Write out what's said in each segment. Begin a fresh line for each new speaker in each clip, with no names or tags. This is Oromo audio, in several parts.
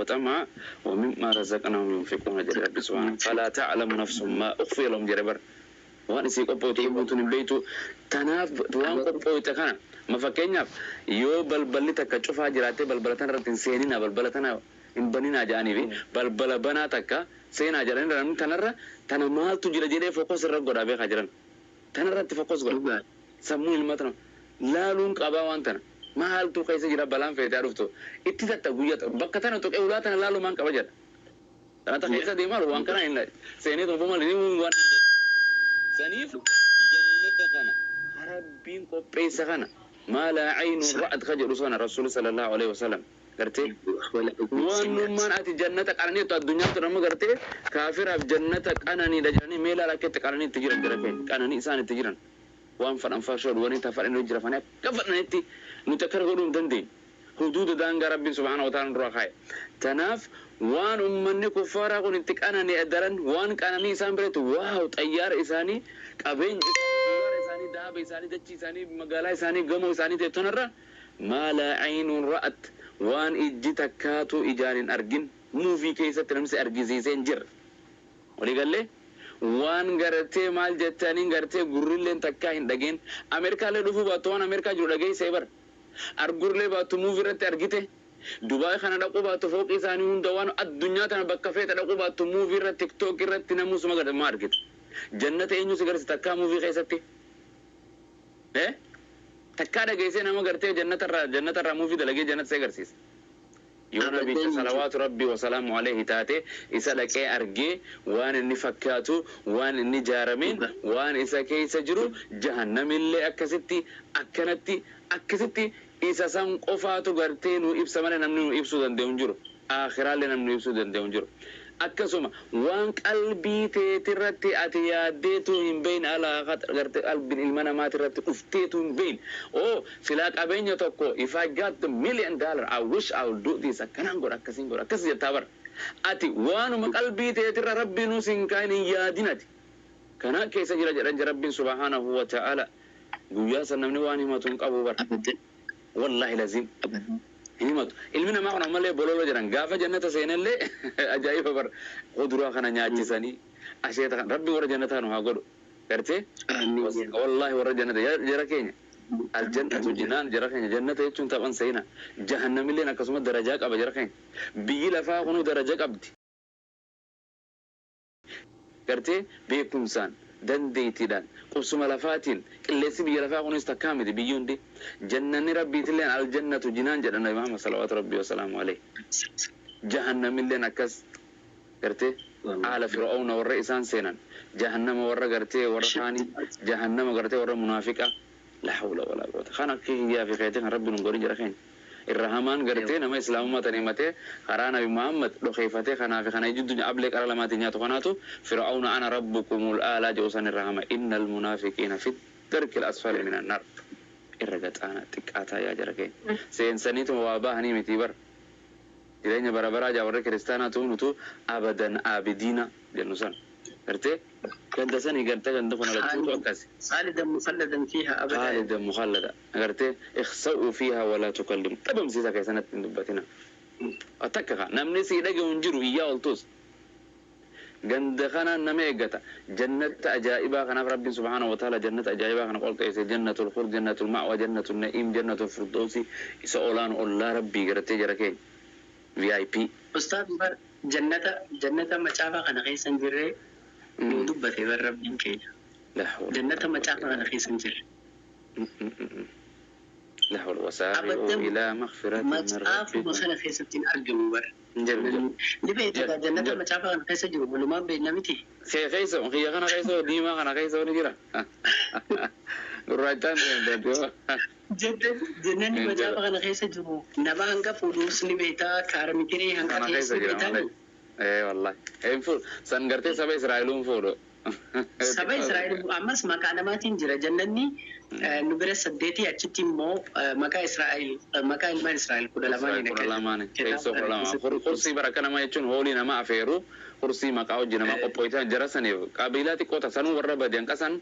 وطمعا ومما رزقناهم ينفقون jedhe Rabbi subhaanahu. فلا تعلم نفس ما أخفي لهم jedhe bar. Waan isii qophooyte lubbuun hin beeytu. Tanaaf waan qophooyte kana ma fakkeenyaaf yoo balballi takka cufaa jiraattee balbala tana irratti hin seeninaa, balbala tana hin baninaa jedhanii fi balbala banaa takka seenaa jedhanii, namni tanarra tana maaltu jira jedhee focus irra godhaa beekaa jiran. Tanarratti focus godha. Sammuu ilma tana laaluun qabaa, waan tana maaltu keessa jira, balaan feetee dhuftu itti tatta guyyaa bakka tana tuqee ulaa tana laaluu maan qaba jedha. Tanata keessa deemaa waan kana hin seenee tokko malee waan hin jedhu. Saniif jannata kana Rabbiin qopheessa kana ما لا عين رأت ka jedhu sana Rasuuli صلى الله عليه وسلم gartee wannummaan ati jannata qananiitu addunyaatti nama gartee kaafiraaf jannata qananiidha jedhanii mee ilaala, akka itti qananii itti jiran jara keenya, qananii isaan itti jiran, waan fadhan farshoo dhuganii tafadhan hojii akka fadhanitti nuti akkana godhuu hin dandeenyu. Huduuda daangaa Rabbiin سبحانه وتعالى nurraa kaa'e. Tanaaf waan ummanni kuffaaraa kun itti qananii daran waan qananii isaan biratti wow, xayyaara isaanii, qabeenya isaanii, doolaara isaanii, daaba isaanii, dachii isaanii, magaalaa isaanii, gamoo isaanii ta'e tanarra ما لا عين رأت, waan ijji takkaatu ijaan hin argin, movie keessatti namni si argisiisee hin jirre, walii gallee waan gartee maal jettaniin gartee gurrilleen takkaa hin dhageen. Ameerikaallee dhufuu baattu waan Ameerikaa jiru dhageessee bara argurlee baattu movie irratti argite. Dubaay kana dhaquu baattu fooqii isaanii hunda, waan addunyaa tana bakka feete dhaquu baattu movie irratti, TikTok irratti namusuma gad ma argite. Jannata eenyu si garsiise takkaa movie keessatti? Takkaa dhageessee nama gartee jannatarraa movie dalagee jannata si agarsiise? Yoo nabicha صلوات ربي وسلامه عليه taate isa dhaqee argee, waan inni fakkaatu, waan inni jaarameen, waan isa keessa jiru, jahannamillee akkasitti akkanatti akkasitti isa san qofaatu gartee nu ibsa malee namni nu ibsuu danda'u hin jiru. Aakhiraallee namni nu ibsuu danda'u hin jiru. Akkasuma waan qalbii teetirratti ati yaaddeetu hin beyin, alaa gartee qalbiin ilma namaatirratti dhufteetu hin beyin. Oh, silaa qabeenya tokko, if I got the $1 million, I wish I will do this, akkanaan godha, akkasiin godha, akkas jettaa bara. Ati waanuma qalbii teetirra Rabbiin nu sin kaa'in hin yaadin ati. Kana keessa jira jedhan Rabbiin سبحانه وتعالى. Guyyaa san namni waan himatu hin qabu bara. والله لازم hin himatu. Ilmi namaa kun ammallee bololo jedhan gaafa jannata seenallee ajaa'iba bar, kuduraa kana nyaachisanii asheeta kana Rabbi warra jannataa nu haa godhu. Gartee? والله warra jannata jara keenya. الجنة جنان jara keenya, jannata jechuun taphan seena. Jahannamilleen akkasuma darajaa qaba jara keenya. Biyyi lafaa kunuu daraja qabdi. Gartee beekumsaan, dandeettiidhaan, qubsuma lafaatiin, qilleensi biyya lafaa kunis takkaa miti biyyi hundi. Jannanni Rabbiitilleen الجنة جنان jedhan Nabi Muhammad صلوات ربي وسلامه عليه. Jahannamilleen akkas gartee haala Fir'auna warra isaan seenan, jahannama warra gartee warra kaanii, jahannama gartee warra munaafiqa. لا حول ولا قوة. Kana akka kiyyaa fi keetii kan Rabbi nun godhin jira keenya. Irra hamaan gartee nama islaamummaa tan himatee karaa Nabi Muhammad dhokeeffatee kanaa fi kana jidduu ablee qara lamaatiin nyaatu kanaatu Fir'auna أنا ربكم الأعلى jedhu san irra hama. إن المنافقين في الدرك الأسفل من النار. Irra gaxaana xiqqaataa yaa jara keenya. Seensaniituma waa bahanii miti bar. Jireenya bara baraa jaa warra kiristaanaa nutu أبدا آبدين jennu san. Gartee ganda sanii gartee ganda kun alachuutu akkasi.
خالدا مخلدا فيها أبدا.
خالدا مخلدا gartee اخسأوا فيها ولا تكلمون, dhabamsiisa keessanatti hin dubbatina. Takka ka namni sii dhaga'u hin jiru iyyaa oltus. Ganda kanaan nama eeggata. Jannata ajaa'ibaa kanaaf Rabbiin سبحانه وتعالى jannata ajaa'ibaa kana qolqeesse, جنة الخلد, جنة المأوى, جنة النعيم, جنة الفردوس, isa olaanu ollaa Rabbii gartee jara keenya. VIP.
Ustaaz, bar jannata macaafaa kana keessa hin jirre nuu dubbate bar Rabbiin keenya.
لا حول.
Jannata macaafaa kana keessa hin jirre.
لا حول. وسارعوا
أبداً.
إلى مغفرة من
Macaafuma
ربكم.
kana keessatti hin argamu bar.
Hin jiru, hin jiru.
Ni beekta jannata
Jiru.
macaafaa kana keessa jiru walumaan beekna miti.
Kee keessa, kiyya kana keessa, diimaa kana keessa ni jira. Gurraachaan deemte.
Jannanni
Hin jiru.
macaafa kana keessa jiru nama hanga fuudhuus ni beektaa, kaarmitirii hanga
Kana
ta'es
keessa
ni
jira
beektaa.
malee. Eh, wallahi. Hin fuudhu. San gartee saba Israa'eluun fuudhu.
Saba Israa'el ammas maqaa namaatiin jira jannanni nu bira saddeetii, achitti immoo maqaa Israa'el, maqaa ilmaan Israa'el 12niin
12 teessoo 12 kursii bara akka namaa jechuun hoolii nama afeeru, kursii maqaa hojii namaa qophooytee jara saniif, qabiilaa xiqqoota sanuu warra badiyan qasan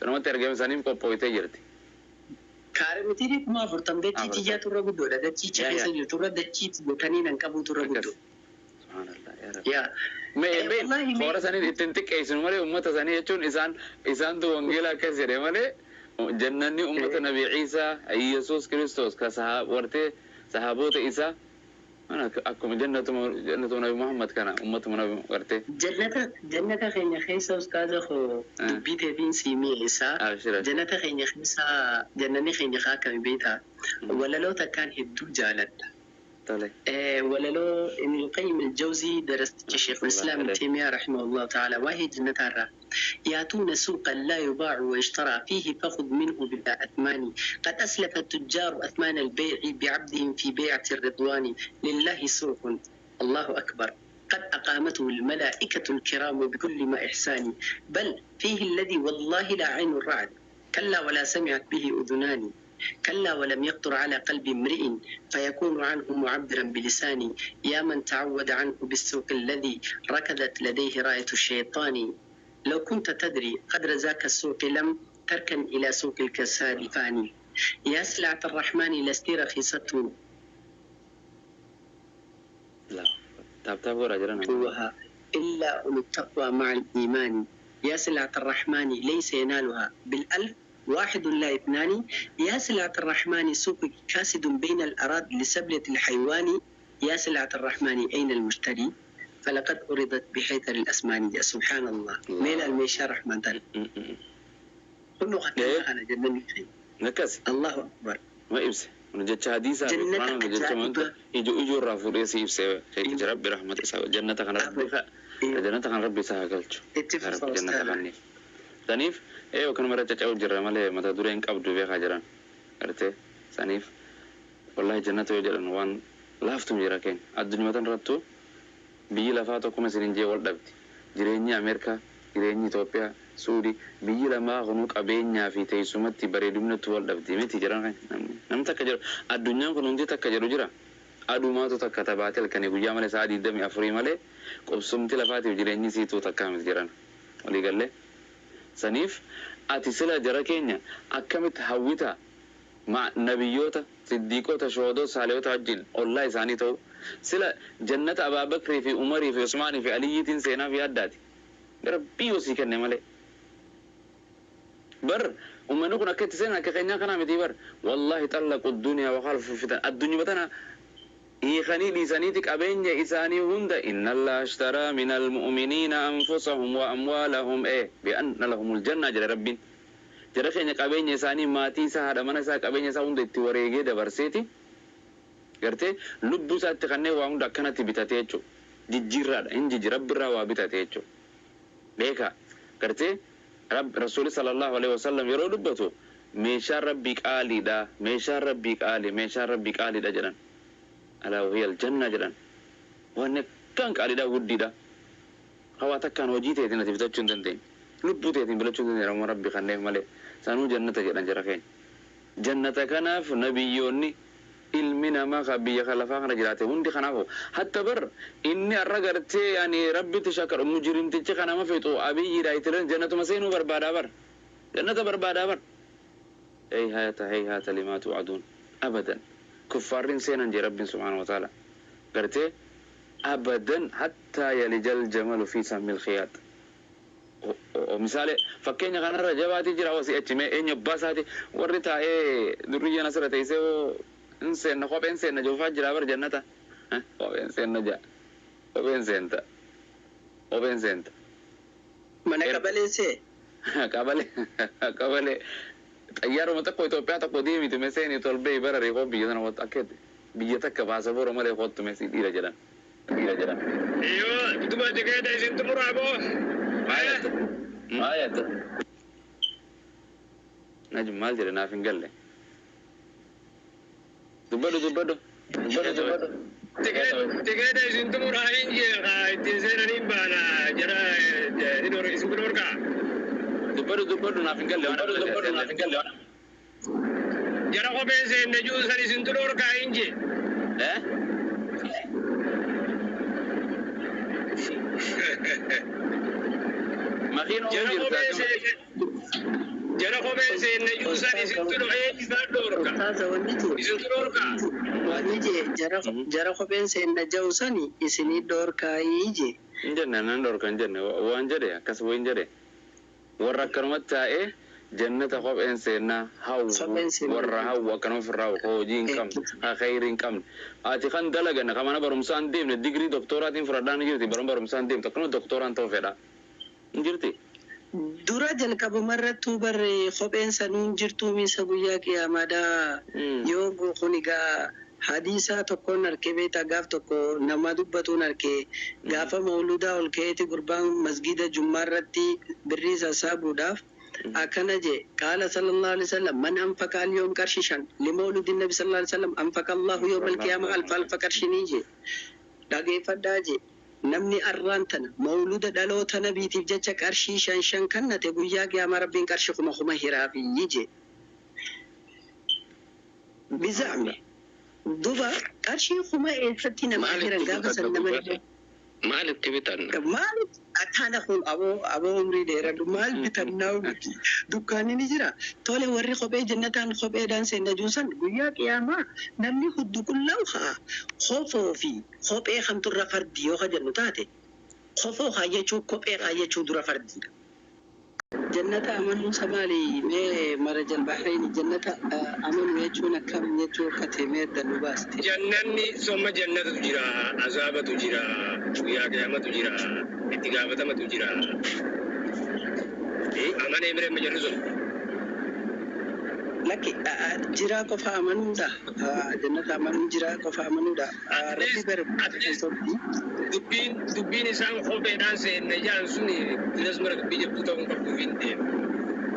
sanumatti argame saniif qophooytee jirti.
Kaarmitirii 40,000 dachii
40.
xiyyaa turra guddoodha. Dachii
Yaa,
keessa
yaa.
jirtu turra dachii taniin hin qabu turra
Akkas.
guddoo.
Subhanallah yaa Rabbi.
Yaa.
Mee
Eh, wallahi mee
hoora sanii ittiin xiqqeessinu malee ummata sanii jechuun isaantu wangeela akkas jedhe malee jannanni ummata Nabi Ciisaa Yesuus Kiristoos ka wartee sahaboota isaa akkuma jannatuma Nabi Muhammad kana ummatuma Nabi wartee.
Jannata keenya keessa, ustaaza koo, dubbii teetiin sii mi'eessaa.
Abshir abshir.
Jannata keenya keessa, jannanni keenya kaa akkami beektaa? Walaloo takkaan hedduu jaaladha.
Tole.
Walaloo Ibn Qayyim al-Jawzi, darasticha Sheekh al-Islaam Ibn Taymiyyah rahimahullah ta'ala, waa'ee jannataa. يأتون سوقا لا يباع ويشترى فيه فخذ منه بلا أثمان، قد أسلف التجار أثمان البيع بعبدهم في بيعة الرضوان. لله سوق، الله أكبر، قد أقامته الملائكة الكرام بكل ما إحسان، بل فيه الذي والله لا عين رأت كلا ولا سمعت به أذنان، كلا ولم يخطر على قلب امرئ فيكون عنه معبرا بلسان. يا من تعود عنه بالسوق الذي ركضت لديه راية الشيطان، لو كنت تدري قدر ذاك السوق لم تركن إلى سوق الكساد فاني. يا سلعة الرحمن لست رخيصة
La tap tap godhaa jiran.
وها إلا أولو التقوى مع الإيمان. يا سلعة الرحمن ليس ينالها بالألف واحد لا اثنان. يا سلعة الرحمن سوق كاسد بين الأراد لسبلة الحيوان. يا سلعة الرحمن أين المشتري؟ فلقد أرضت بحيثر الأسمان. يا سبحان الله، ميل الميشا رحمن تل كله
Eh.
أنا جنني خير.
Akkas.
الله أكبر.
Ma ibse kun jecha hadiisaa fi
Jannata
quraana jecha wanta
ajaa'iba.
ijoo ijoo irraa fuudhee si ibsee sheekicha. Rabbi rahmata isaa jannata kana rabbi jannata kana rabbi isaa haa galchu.
Itti
Yaa
fufa,
Rabbi jannata
ustaadha.
kanniif saniif ee kanuma irra caca'u jirra malee mata dureen qabdu beekaa jiran gartee. Saniif wallahi jannata yoo jedhan waan laaftum jira keenya addunyaa tan irrattu. Biyyi lafaa tokkuma isinin jee wal dhabdi. Jireenyi Ameerikaa, jireenyi Itoophiyaa, Suudii, biyyi lamaa kunuu qabeenyaa fi teessumatti bareedumnatti wal dhabdi miti jiran. Namni namni takka jedhu addunyaan kun hundi takka jedhu jira. Adumaatu takka tabaate halkanii guyyaa malee sa'a 24 malee qubsumti lafaatiif jireenyi siituu takkaa miti jiran walii gallee. Saniif ati sila jara keenya akkamitti hawwita ma nabiyyoota, siddiiqota, shoodota, saalihota wajjin ollaa isaanii ta'u? Sila jannata Abaabakrii fi Umarii fi Usmaanii fi Aliyyiitiin seenaa fi addaati Rabbii yoo sii kenne malee. Bar ummanni kun akka itti seenan akka keenyaa kanaa miti bar. Wallahi xallaqu duniyaa wa khalfu fitan. Addunyaa tana hiikanii dhiisaniiti qabeenya isaanii hunda. Inna Allaha ashtaraa min almu'miniina anfusahum wa amwaalahum bi'anna lahumul janna jedhe Rabbiin. Jara keenya qabeenya isaanii, maatii isaa, haadha mana isaa, qabeenya isaa hunda itti wareegee dabarseeti gartee lubbuu isaatti kanneen waa hunda akkanatti bitatee jechuudha. Jijjiirraadha hin jijji Rabbirraa waa bitate jechuudha. Beeka gartee Rasuuli sallallahu alaihi wasallam yeroo dubbatu meeshaan Rabbii qaaliidha, meeshaan Rabbii qaali, meeshaan Rabbii qaaliidha jedhan. Alaa wahiya aljanna jedhan. Waan akkaan qaaliidha, guddiidha. Hawaa takkaan hojii teetiin ati bitachuu hin dandeenye. Lubbuu teetiin bitachuu hin dandeenye amma Rabbi kanneen malee. Sanuu jannata jedhan jara keenya. Jannata kanaaf nabiyyoonni, ilmi namaa kan biyya kan lafaa kana jiraate hundi kanaaf. Hatta bar inni har'a gartee ani Rabbitti shakkaru mujrimtichi kan nama fixu Abiyyiidha itti jannatuma seenuu barbaadaa bar, jannata barbaadaa bar. هيهات هيهات لما توعدون. أبدا kuffaarrin seenan jee Rabbiin subhaanahu wa ta'ala gartee أبدا حتى يلج الجمل في سم الخياط. Misaale fakkeenya kanarra jabaati jira wasii achi mee eenyu abbaa isaati warri taa'ee durriyyaan asirra teessee hoo hin seenna, kopheen seenna joofaa jira bar. Jannata kopheen seenna jaa, kopheen seenta, kopheen seenta.
Mana qabaleessee.
Qabale qabale xayyaaruma tokko Itoophiyaa tokko deemitu mee seeni tolbee bararee koo biyya sana akka biyya takka baasaboora malee kottu mee si dhiira jedhan, dhiira jedhan.
Iyo, duba tikeeta isin xumuraa boo.
Maal jette? Maal jette? Najm maal jedhe? Naaf hin galle. Dubbadhu, dubbadhu, dubbadhu, dubbadhu.
Tikeeta isin xumuraa hin jee ittiin seenaniin baana jara isin kun horkaa.
Dubbadhu, dubbadhu, naaf hin galle. Dubbadhu, dubbadhu, naaf hin galle.
Jara kophee seenne juusan isin xumurkaa hin jee.
Eh? Makiina
Jara
ofu
kophee
jirta.
seenne Jara kopheen seenne juusan isintu dho'ee isaan dhoorka.
Ustaaza wanni jiru
Isintu dhoorka.
wanni jee jara kopheen seenna ja'u sani isinii dhoorkaayii jee.
Hin jenne nan dhorka hin jenne waan jedhe akkas wayin jedhe warra akkanumatti taa'ee jannata kopheen seennaa hawwu
Kopheen seennaa.
warra hawwu akkanuma ofirraa hawwu hojii hin qabne ha khayrii hin qabne ati kan dalaganne kan mana barumsaa hin deemne digirii doktoraatiin fudhadhaan hin jirti bara barumsaa hin deemtu akkanuma doktoraan ta'u fedha hin jirti.
Dura jalqabumarrattuu barre kopheen sanuun jirtuu miisa guyyaa qiyaamaadhaa. Yoo kun egaa hadiisa tokkoon arkee beektaa gaaf tokko nama dubbatuun arkee gaafa mauludaa ol ka'eeti gurbaan masgida jummaarratti birrii sassaabuudhaaf akkana jee qaala sallallahu alaihi wasallam man anfaqa al-yawm qarshi shan limauludi nabi sallallahu alaihi wasallam anfaqa Allahu yawm al-qiyamah alfa alfa qarshinii jee dhageeffadhaa jee namni arraan tana mauluda dhaloota nabiitiif jecha qarshii shan shan kennate guyyaa qiyaamaa rabbiin qarshii kuma kuma hiraafiyyi jee. Bizaami duba qarshii kuma eessatti namaa hiran
Maalitti
gaafa san
bitanna
nama
gubata? Maalitti bitanna?
maal akkaana kun aboo aboo umrii dheeradhu maal bitannaa miti dukkaanni ni jira tole warri kophee jannataan kopheedhaan seenna juusan guyyaa qiyaamaa namni huddu qullaa'u haa kofoo fi kophee kamturra fardi yoo ka jennu taate kofoo kaayyachuu kophee kaayyachuu dura fardiidha. Jannata amanuun isa maali mee marajal bahreeni jannata amanuu jechuun akkam jechuu akka ta'e mee adda nu baaste.
Jannanni somma jannatatu jira, azaabatu jira, guyyaa qiyaamatu jira, itti gaafatamatu jira. Amanee miree amma jarri sun.
Lakki jiraa qofa amanuudha. Jannata amanuun jiraa qofa amanuudha.
At
Rabbi
least,
bara
at least dubbiin isaan kopheedhaan seenne jaan suni binas mara dubbii jabduu ta'uu hin qabduuf hin deemu.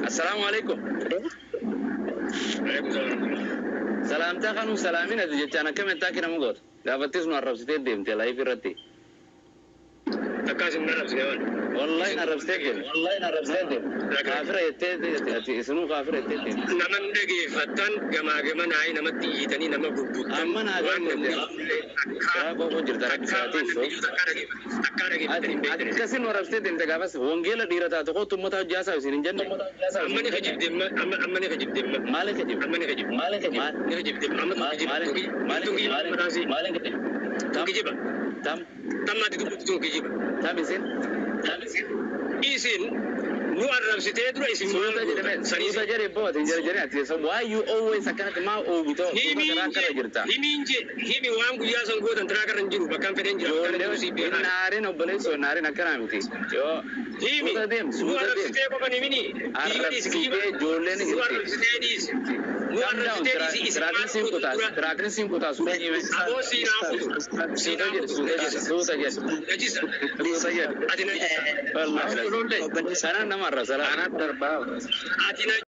Assalaamu alaikum.
Alaikum salaam.
Salaamtaa kanuu salaamin ati jechaan akkamitti akka nama goota gaafattis nu arrabsitee deemte live irratti.
Takkaas hin arrabsine waan.
Wallahi na arrabsitee deemte. Wallahi na arrabsitee deemte. Kaafira jettee ati isinuu kaafira jettee deemte.
Naman dhageeffattan gamaa gamanaayi namatti iyyitanii nama bubbuttan
Amma naa
waan namni
gaafate karaa qofa jirta
takkaa
rabbi
waan
saatii
namni
so.
jiru takkaa dhageeffattan takkaa dhageeffattan hin beektan.
Akkasin nu arrabsitee deemte gaafas wangeela dhiira taate kootu ummata hojjaasaa isin hin jenne.
Amma ni kijibde amma amma ni kijibde amma
Maaliin kijibde?
amma ni kijibde
Maaliin kijibde?
ni kijibde amma tun kijiba
Maaliin
tun kijiba mataasii
maaliin kijibde?
tun
Tam
kijiba
tam
tammaatti dubbatu tun kijiba.
tam isin
Isin nu arrabsitee dura isin maal
suuta
gootan
jedhame
sanii
suuta jedhe booti jedhe jedhe ati so why you always akkanatti maa oowwitoo suuta
Himiin
karaa
jee
kana jirta.
himiin jee himi waan guyyaa san gootan tiraa karra hin jiru bakkaan fedhen jira bakkaan
Ijoollee
jiru siif beekaa.
hin aarin obboleessoo hin aarin akkanaa miti. Yoo
Himi
suuta deem
nu
suuta deem
arrabsitee qofan himini kijiba dhiisi kijiba
arrabsitee ijoolleen
nu
jirti.
arrabsitee dhiisi nu
Calm down
arrabsitee dhiisi isin maal
tiraakni siin
gootan
kutaa
dura
tiraakni siin kutaa suuta hime.
aboo siinaa kutu
Suuta
siinaa
jedhe
kutu
suuta jedhe
najisa
suuta jedhe
najisa
suuta jedhe.
ati najisa
Wallahi.
Obboleessa
Sanaan nama arrabsa.
Anaaf darbaa.
ati najisa.